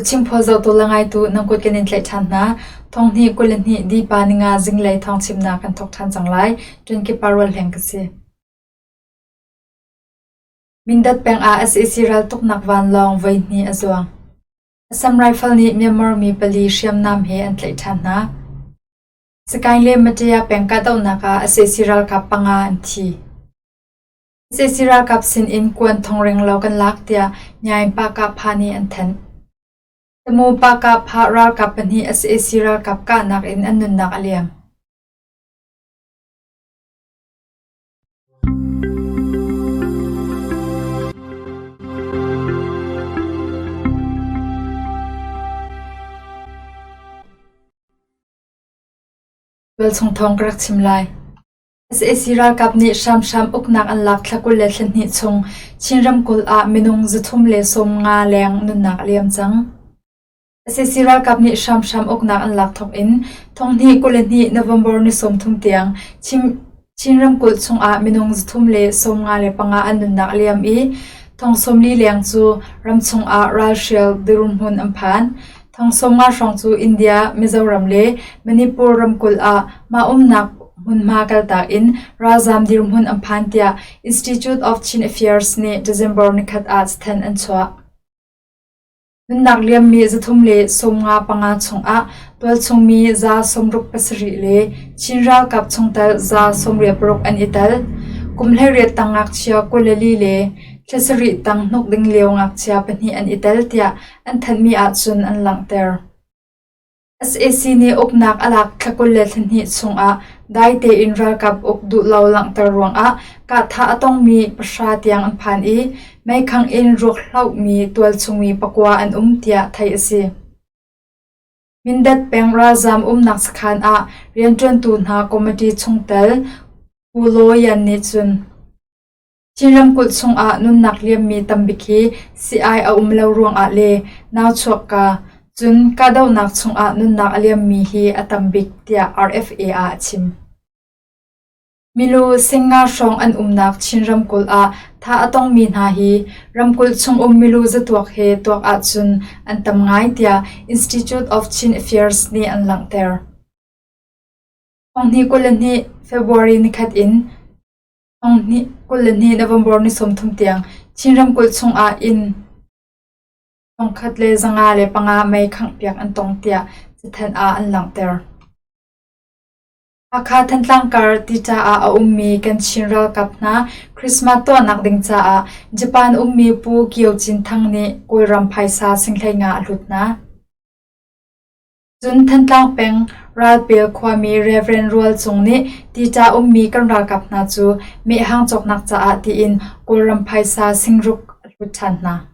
Chimphawt zohtu le ngaitu nan kut kan in tlaih ṭhan hna. Thonghnih 22 dipa ninga zinglei thawngchimnak kan thawk ṭhan cang lai. Ṭuankipa Rualhleng ka si. Mindat peng ah sac raltuknak vanlawng voihnih a zuang. Assam Rifle nih Myanmar mi pali hriamnam he an tlaih ṭhan hna. Sagaing le Maṭaya peng kahdohnak ah sac ralkap panga an thi. Sac ralkap sin in kuan thong renglo kan lak tiah Nyaing Pah-Kah-Phah nih an thanh. Tamu Pah-Kah-Phah ralkap pahnih sac ralkap kahnak in an nunnak a liam. Tualchung thawng ka rak chim lai. Sac ralkap nih hramhram uknak an lak thla 22 chung Chin ramkulh ah minung 350 leng nunnak a liam cang. Sac ralkap nih hramhram uknak an lak thawk in thonghnih 22 November ni 30 tiang Chin ramkulh chung ah minung 355 an nunnak a liam i thong 40 leng cu ramchung ah ralhrial dirhmun an phan. Thong 50 hrawng cu India, Mizoram le Manipur ramkulh ah mah umnak hmunhma kaltak in ralzaam dirhmun an phan tiah Institute of Chin Affairs nih December nikhat ah cathanh an chuah. Nunnak liammi 355 chungah tualchung mi 67% le Chin ralkap chungtel 96% an i tel. Kum 18 tang ngakchia 24 le thla sarih tang hnuk ding lio ngakchia pahnih an i tel tiah an thanhmi ahcun an langhter. Sac nih uknak a lak thla 22 chungah dai tein ralkap uk duhlo langhter ruangah kahthah a tongmi pahra tiang an phan i meikhang in ruak hlohmi tualchung mi pakua an um tiah theih a si. Mindat peng ralzaam umnak sakhan ah rianṭuantu hna committee chungtel Pu Law Yan nih cun Chin ramkulh chungah nunnak liammi tambik hi sii-ai a um lo ruangah le nauchuakka, cun kahdohnak chungah nunnak a liammi hi a tambik tiah RFA ah a chim. Milu singnga hrawng an umnak Chin ramkulh ah thah a tongmi hna hi ramkulh chungum milu zatuak he tuak ahcun an tam ngai tiah Institute of Chin Affairs nih an langhter. Thonghnih 22 February nikhat in 22 November ni 30 tiang Chin ramkulh chungah inn 1,105 mei khanghpiak an tong tiah cathanh ah an langhter. Hakha Thantlang kar Tita ah a ummi kan Chin ralkap hna Christmas tuahnak ding caah Japan ummi Pu Kio Cin Thang nih Kawlram phaisa sing 15 a hlut hna. Cun Thantlang peng Ralpel khuami Rev. Rual Cung nih Tita ummi kan ralkap hna cu mehhang cawknak caah tiin Kawlram phaisa singruk a hlut ṭhan hna.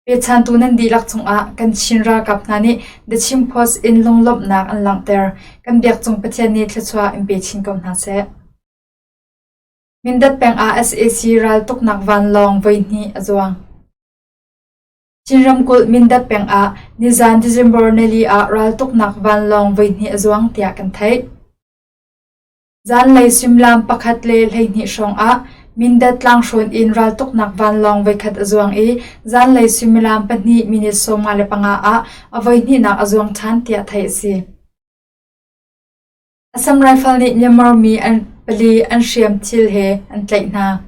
Pechantu nan dihlak cungah kan Chin ralkap hna nih The Chin Post in lunglawmhnak an langhter. Kan biak cung Pathian nih thluachuah in pe chin ko hna seh. Mindat peng ah sac raltuknak vanlawng voihnih a zuang. Chin ramkulh Mindat peng ah nizan December nili ah raltuknak vanlawng voihnih a zuang tiah kan theih. Zanlei suimilam pakhat le 12 hrawng ah Mindat tlanghrawn in raltuknak vanlawng voikhat a zuang i zanlei suimilam pahnih minute 55 ah a voihnihnak a zuang ṭhan tiah theih a si. Assam Rifle nih Myanmar mi an pali an hriamthil he an tlaih hna.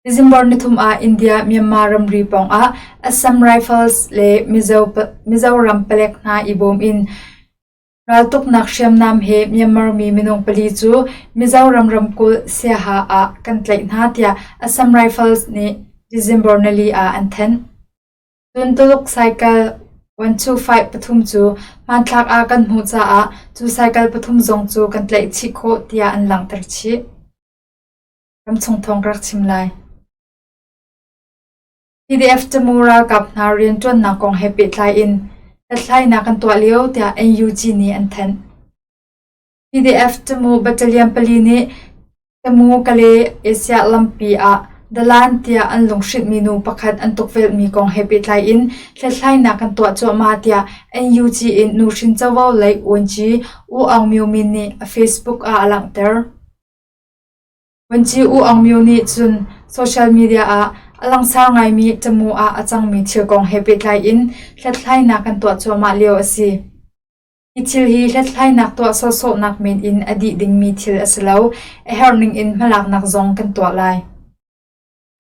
December nithum ah India-Myanmar ramri pawngah Assam Rifles le Mizoram palek hna i bawm in Raltuknak hriamnam he Myanmar mi minung pali cu Mizoram ramkulh Siaha ah kan tlaih hna tiah Assam Rifles nih December nili ah an thanh. Cun Tuluk cycle 125 pathum cu hmanthlak ah kan hmuh caah cu cycle pathum zong cu kan tlaih chih khawh tiah an langhter chih. Ramchung thawng ka rak chim lai. PDF Tamu ralkap hna rianṭuannak kong he pehtlai in hlathlainak kan tuah lio tiah NUG nih an thanh. PDF Tamu Battalion pali nih Tamu Kale Asia lampi ah dalan tiah an lunghrinhmi nu pakhat an tukvelhmi kong he pehtlai in hlathlainak kan tuah cuahmah tiah NUG in nuhrin covo lei Uanci U Aung Myo Min nih a Facebook ah a langhter. Vuanci U Aung Myo nih cun social media ah A langsar ngaimi Tamu ah a cangmi thil kong he pehtlai in hlathlainak kan tuah cuahmah lio a si. Hi thil hi hlathlainak tuah sawhsawhnak men in a dih dingmi thil a si lo, a herh ning in hmalaknak zong kan tuah lai.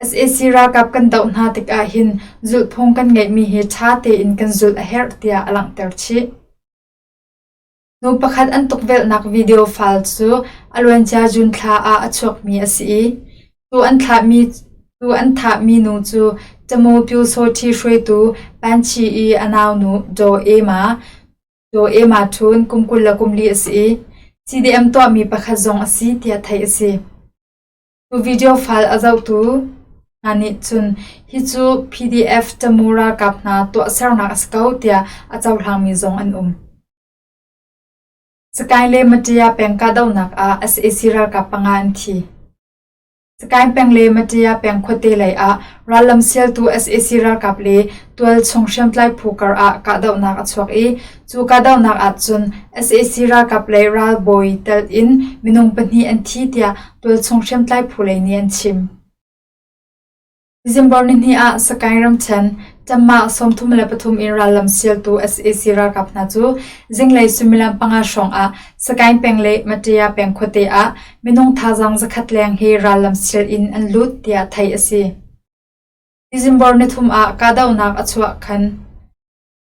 Sac ralkap kan doh hna tikah hin zulhphung kan ngeihmi hi ṭha tein kan zulh a herh tiah a langhter chih. Nu pakhat an tukvelhnak video file cu a luancia June thla ah a chuakmi a si i tu an thahmi nu cu Tamu Pyusawṭhi hruaitu Panchi i a naunu Daw Ema Htun kum 24 a si i CDM tuahmi pakhat zong a si tiah theih a si. Cu video file a zohtu hna nih cun hi cu PDF Tamu ralkap hna tuahsernak a si ko tiah a cohlangmi zong an um. Sakae le Maṭiya peng kahdohnak ah sac ralkap panga an thi. Sakae peng le Maṭiya peng khuate lei ah rallam sialtu sac ralkap le tualchung hriamtlai phu kar ah kahdohnak a chuak i cu kahdohnak ahcun sac ralkap lei ralbawi tel in minung pahnih an thi tiah tualchung hriamtlai phu lei nih an chim. December nihnih ah Sakae ramṭhen Ṭammah 33 in rallam sialtu sac ralkap hna cu zinglei suimilam panga hrawng ah Sakae peng le Maṭiya peng khuate ah minung thazaang zakhat leng he rallam sial in an lut tiah theih a si. December nithum ah kahdohnak a chuah khan.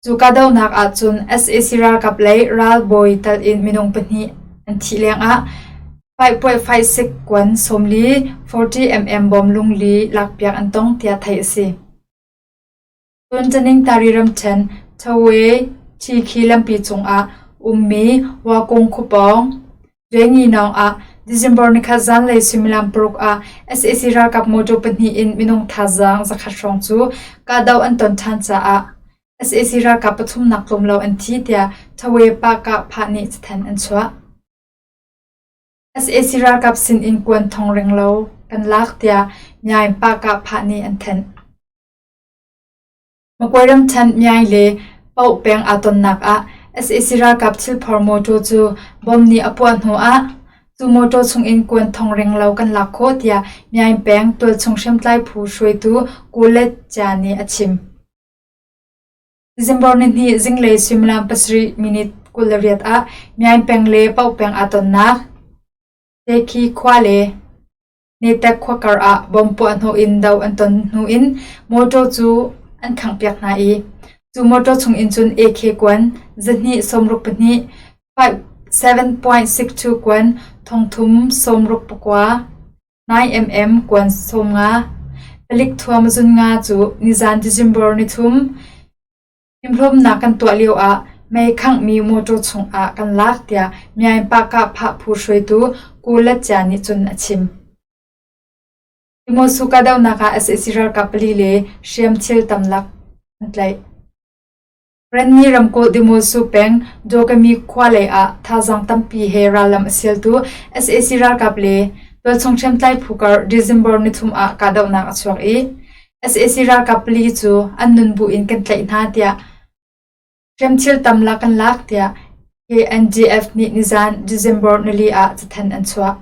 Cu kahdohnak ahcun sac ralkap lei ralbawi tal in minung pahnih an thih lengah faihpuaih kuan 40 40mm bom lungli lakpiak an tong tiah theih a si. Cun Taningtari ramṭhen Thawe Ṭhikhi lampi cungah ummi Wakung khuapawng Dwengyinawng ah December nikhat zanlei suimilam paruk ah sac ralkap motor pahnih in minung thazaang zakhat hrawng cu kahdoh an ton ṭhan caah sac ralkap pathumnak tlawm lo an thi tiah Thawe Pahkah Phah nih cathanh an chuah. Sac ralkap sin in kuan thong renglo kan lak tiah Myaing Pahkah Phah nih an thanh. Makwe ramṭhen Myaing le Paoh peng aa tonnak ah sac ralkap thilphor mawṭaw cu bom nih a puah hnu ah cu mawṭaw chungin kuan thong renglo kan lak khawh tiah Myaing peng tualchung hriamtlai phu hruaitu Ku Let Cia nih a chim. December nihnih zinglei suimilam pasarih minute 28 ah Myaing peng le Paoh peng aa tonnak Tekhi khua le Netek khua kar ah bom puahhnawh in do an ton hnu in mawṭaw cu an khanghpiak hna i cu mawṭaw chung in cun AK kuan zahnih sawmruk pahnih, 7.62 kuan thongthum sawmruk pakua, 9mm kuan sawmnga, palik thuam zunnga cu nizan December nithum Fimhlawmnak kan tuah lioah mei khanghmi mawṭaw chungah kan lak tiah Myaing Pahkah Phah phu hruaitu Ku Let Cia nih cun a chim. Timosu kahdohnak ah sac ralkap pali le hriamthil tamlak an tlaih. Renmi ramkulh Demosu peng Dawkami khua lei ah thazaang tampi he rallam a sialtu sac ralkap le tualchung hriamtlai phu kar December nithum ah kahdohnak a chuak i Sac ralkap pali cu an nun buin kan tlaih hna tiah hriamthil tamlak kan lak tiah KNDF nih nizan December nili ah cathanh an chuah.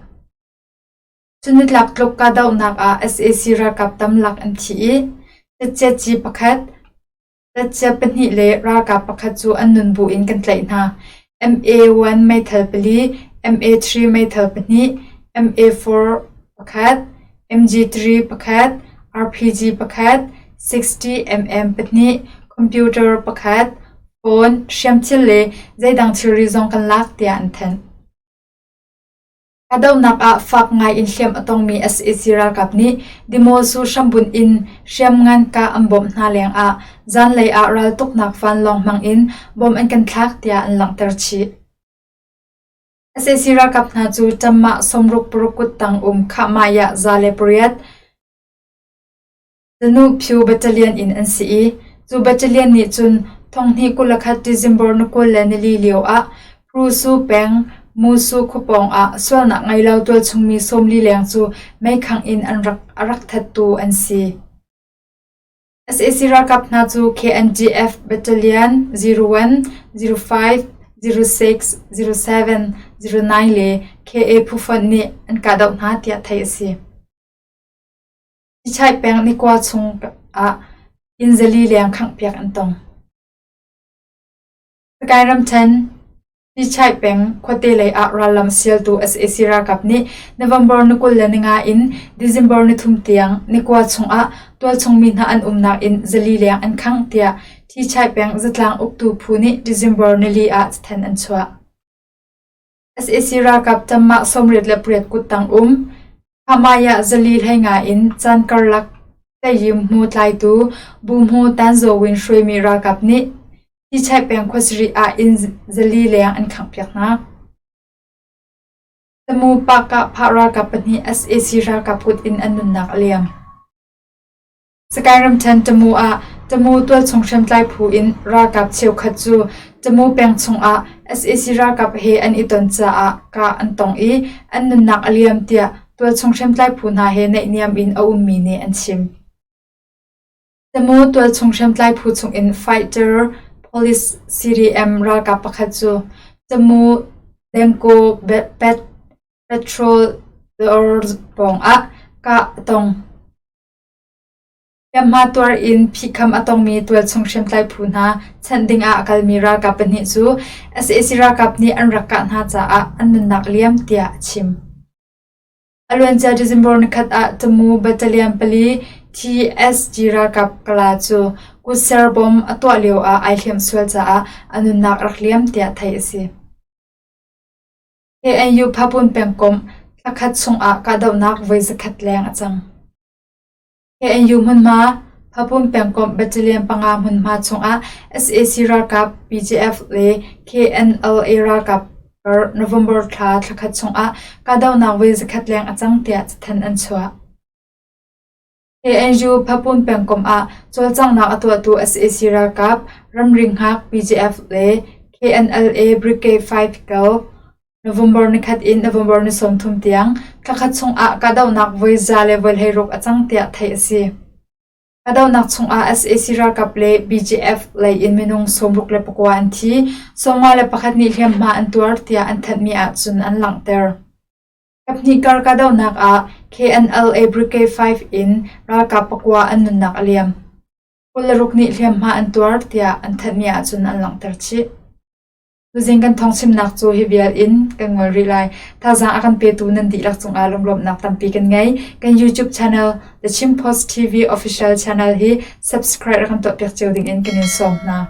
Cunitlak tluk kahdohnak ah sac ralkap tamlak an thi i Tatciatci pakhat, Tatcia pahnih le ralkap pakhat cu an nun buin kan tlaih hna. MA-1 meithal pali, MA-3 meithal pahnih, MA-4 pakhat, MG3 pakhat, RPG pakhat, 60mm pahnih, computer pakhat, phone, hriamthil le zeidang thilri zong kan lak tiah an thanh. Kahdohnak ah fak ngai in hliamh a tongmi sac ralkap nih Demosu hrambunh in hriamngan kah an bawmh hna lengah zanlei ah raltuknak vanlawng hmang in bom an kan thlak tiah an langhter chih. Sac ralkap hna cu Ṭammah sawmruk paruk kuttang um Khahmah 108 Zanuhpyu Battalion in an si i cu battalion nih cun thonghnih 21 December ni 24 lio ah Prusu peng Musu khuapawng ah sualnak ngei lo tualchungmi 40 leng cu meikhangh in an rak a rak thattu an si. Sac ralkap hna cu KNDF Battalion 01, 05, 06, 07, 09 le KA phufonh nih an kahdoh hna tiah theih a si. Thichaih peng nikua chung ah inn 400 leng khanghpiak an tong. Sagaing ramṭhen Thichaih peng khuate lei ah rallam sialtu sac ralkap nih November ni 25 in December ni 3 tiang nikua chung ah tualchung mi hna an umnak inn 400 leng an khangh tiah Thichaih peng zatlang uktu phu nih December nili ah cathanh an chuah. Sac ralkap tammah 88 kuttang um Hamaya 400 hleinga in caan karlak Tayim hmu tlaitu Buhmu Tan Zaw Win hruaimi ralkap nih Thichaih peng khuasarih ah inn 400 leng an khanghpiak hna. Tamu Pah-kah-phah ralkap pahnih sac ralkap kut in an nunnak a liam. Sagaing ramṭhen Tamu ah Tamu tualchung hriamtlai phu in ralkap cheukhat cu Tamu peng chungah sac ralkap he an i ton caah kah an tong i an nunnak a liam tiah tualchung hriamtlai phu hna he naihniam in a ummi nih an chim. Tamu tualchung hriamtlai phu chungin Fighter Police CDM ralkap pakhat cu Tamu Dengko Patrol dawr pawngah kah a tong. Hliamhma tuar in phihkham a tongmi tualchung hriamtlai phu hna chanh ding ah a kalmi ralkap pahnih cu sac ralkap nih an rak kah hna caah an nunnak a liam tiah a chim. A luancia December nikhat ah Tamu Battalion pali TSG ralkap kala cu kutser bom a tuah lio ah ai hliamh sual caah a nunnak a rak liam tiah theih a si. KNU Phapun pengkomh thlakhat chungah kahdohnak voi zakhat leng a cang. KNU hmunhma Phapun pengkomh Battalion panga hmunhma chungah sac ralkap BGF le KNLA ralkap kar November thla thlakhat chungah kahdohnak voi zakhat leng a cang tiah cathanh an chuah. KNU Phapun pengkomh ah cawlcanghnak a tuahtu sac ralkap ramri hngak BGF le KNLA Brigade 5 kel November nikhat in November ni 30 tiang thlakhat chungah kahdohnak voi 116 a cang tiah theih a si. Kahdohnak chungah sac ralkap le BGF lei in minung 69 an thi, 51 nih hliamhma an tuar tiah an thanhmi ahcun an langhter. Kaphnih kar kahdohnak ah KNLA Brigade 5 in ralkap pakua an nunnak a liam. 26 nih hliamhma an tuar tiah an thanhmi ahcun an langhter chih. Tuzing kan thawngchimnak cu hi vial in kan ngol rih lai. Thazaang a kan petu nan dihlak cungah lunglawmhnak tampi kan ngei. Kan YouTube channel The Chin Post TV Official Channel hi subscribe rak kan tuahpiak cio dingin kan in sawm hna.